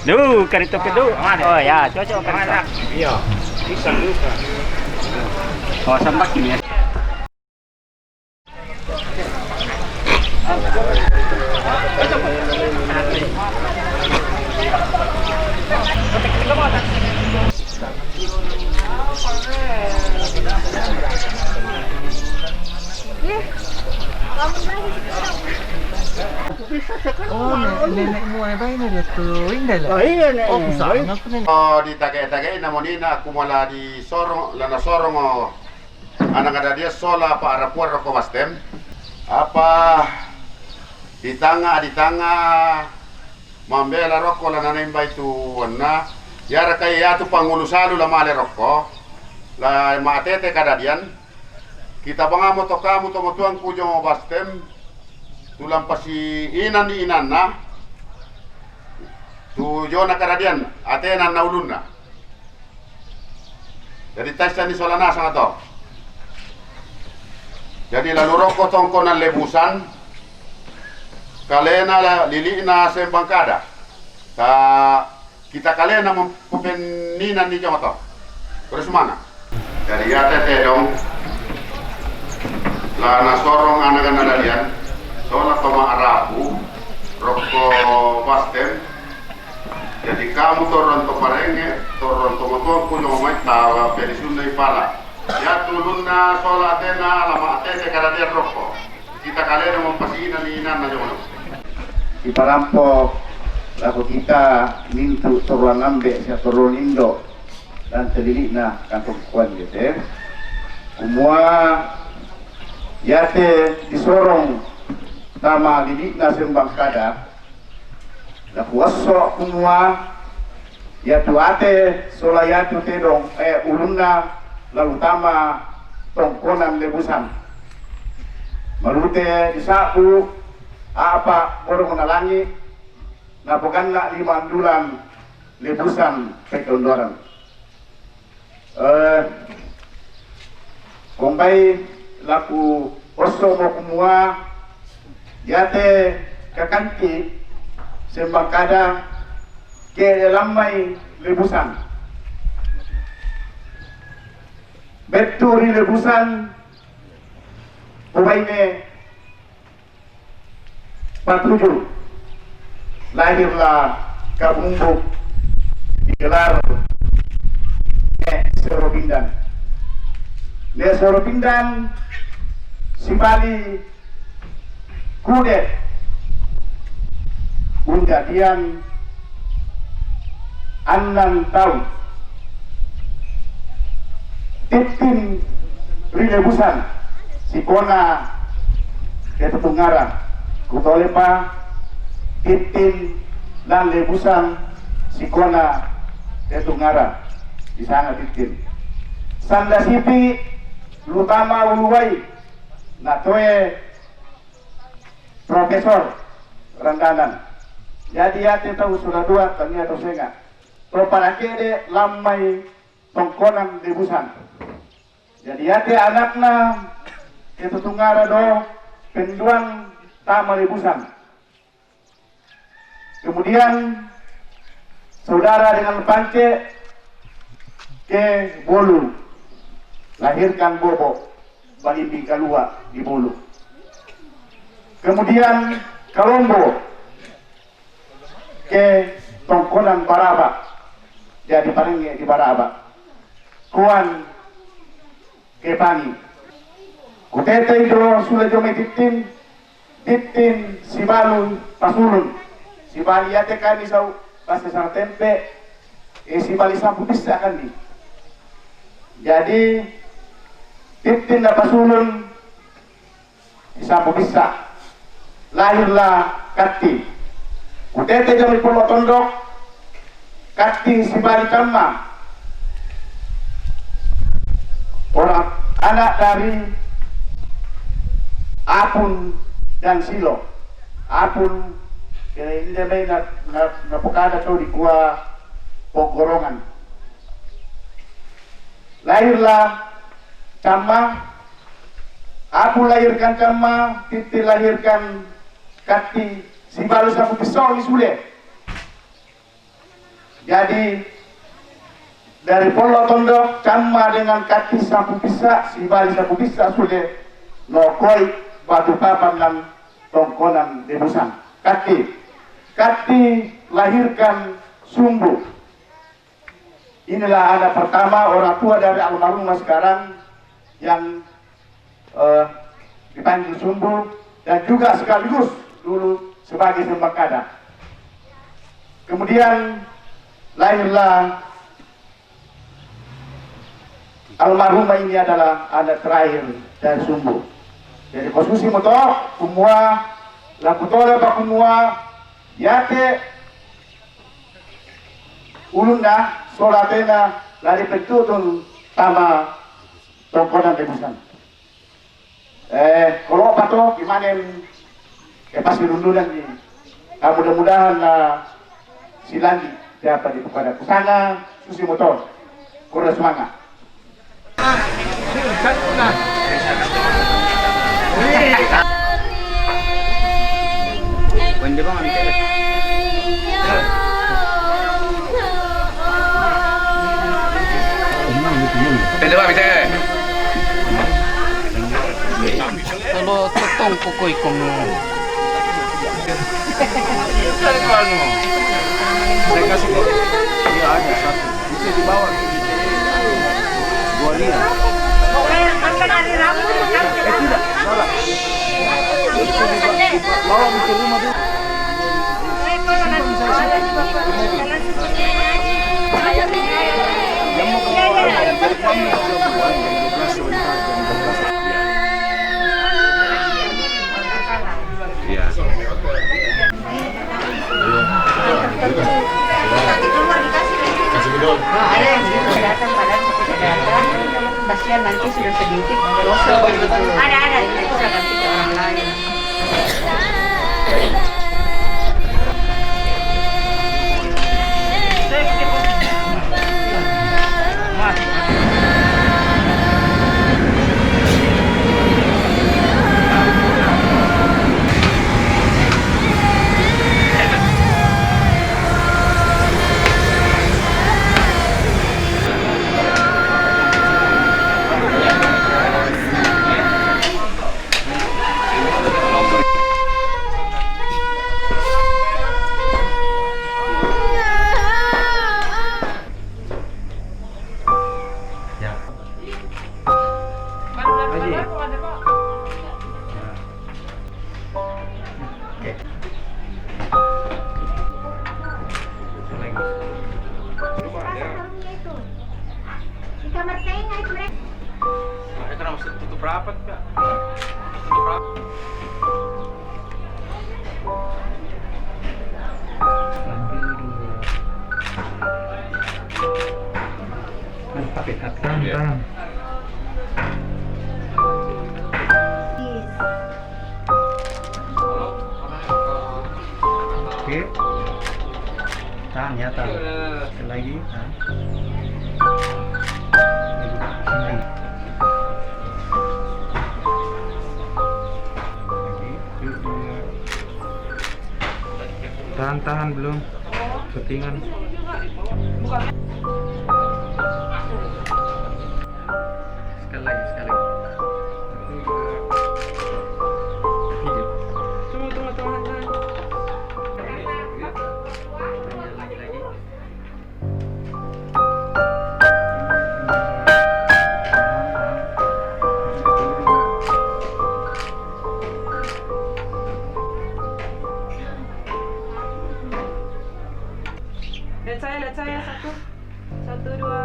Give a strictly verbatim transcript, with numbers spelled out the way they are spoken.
Duh, karito kedo. Oh ya, cocok karito. Iya. Bisa juga. Oh, sampak ini ya. Oh, ne-, nenekmu, eh, bae ne dia tu, indah lah. Oh, iya, ne. Oh, kusah, bae. Kenapa ne? Oh, di tage-tage na monina, aku mala di sorong, lana sorong, oh. Ana kadadian sola pa arapuan roko Bastem. Apa di tanga, di tanga mambela roko lana nembai tu wanna. Yara kai yatu pangulu salu la male roko. La matete kadadian. Kita bangamo to kamu to motuang kujo Bastem. Tulang pasi inan di inanna. Tu jona kadadian, atena na ulunna. Jadi taisani sola nasang ato. Jadi lalu roko tongkonan lebusan, kalena la-, lili'na sembang kada. Ta kita kalena mem-, pemeninan ni jongoto. Terus mana? Jadi ya tete dong. Lana sorong anak-anak dalian. Sola toma arapu, roko Bastem. Jadi kamu toron to parenge, toron to motuang kuno mai tawa pedi sunna ipala. Ya tulunna sola tena lama atete kada dia roko. Kita kalena mempasina ni inanna jono. Iparampo lako kita mintu toruan ambe sia toruan indo dan telili'na kantong kuan gitu ya. Kumua yate disorong tama lili'na sembang kada. Laku wasso kumua, yatu ate sola yatu tedong, eh, ulunna lalu tama tongkonan lebusan. Malute disabu, apa borong na langi, napoganna lima andulan lebusan pekondoran. Eh, kombai laku osso mo kumua, yate kakanti sembang kada ke lammai lebusan. Bettu ri lebusan, ubaine Patuju, lahirlah Kabumbuk digelar Nek Soro Pindan. Nek Soro Pindan sibali Kude, unjadian annan tau, tittin ri Lebusan, sikona te Tutungara. Kutolepa tittin lan Lebusan, sikona te Tutungara, disanga tittin. Sanda sipi lu tama uluwai, natoe Profesor Randanan. Jadi, iate tau sola dua, tangia tau senga. To parakede lan mai tongkonan Lebusan. Jadi, iate anakna te Tutungara do penduan tama Lebusan. Kemudian saudara dengan Pance ke Bolu, lahirkan Bobo, Balimbing Kalua di Bolu. Kemudian Kalombo ke tongkonan Baraba, jadi Parenge di Baraba. Kuan ke Pangi. Kutetei do sule jo mai tittin, tittin sibalu pasulun. Sibali iate kami sau basa sara tempe, e, sibali sampu bisa kami. Jadi tittin na pasulun, di sampu bisa. Lahirlah Katti. Kutete jo mai Polo Tondok, Katti sibali Camma. Orang anak dari Apun dan Silo. Apun, ya, ini namanya na, na, na pokada tu dikua Poggorongan. Lahirlah Camma, Apu lahirkan Camma, Titti lahirkan Katti, sibalu sampu pissa ni sule. Jadi dari Polo Tondok, Camma dengan Katti sampu pissa, sibali sampu pissa sule, nokoi Batu Papan dan tongkonan Lebusan. Katti, Katti lahirkan Sumbu. Inilah anak pertama orang tua dari almarhumah sekarang yang, eh, dipanggil Sumbu dan juga sekaligus dulu sebagai sembangkada. Kemudian lahirlah almarhumah, ini adalah anak terakhir dari Sumbu. Jadi ko susi mo to, kumua, la kutole pa kumua, iate ulunna sola tena la dipetutun tama tongkonan Lebusan. Eh, kolo pa to, imanen, eh, pasti rundunan ni. Ah, mudah-mudahan na silandi dapat dipupada kusanga, susi mo to. Kura sumanga. Pende ba, Mite? Kalau totong kokoi kono. Saya kasih kok. Iya, ada satu. Itu di bawah. Gua lihat. Eh, tidak, salah. Itu di ba-, di ba-, bawah, di rumah dulu. Iya. Kasih gedor. Ada yang datang, padahal kita datang. Kasihan nanti sudah sedikit, dosa gitu. Ada, ada, itu sudah ganti ke orang lain. Tahan. Oke. Tahan ya, tahan. Sekali lagi, tahan. Lagi. Lagi. Yuk, yuk. Tahan, tahan, belum. Settingan. Sekali lagi, sekali lagi. Satu, dua, tiga. Tunggu, tunggu, tunggu, tunggu. Lagi, lagi. Lihat saya, lihat saya, satu. Satu, dua,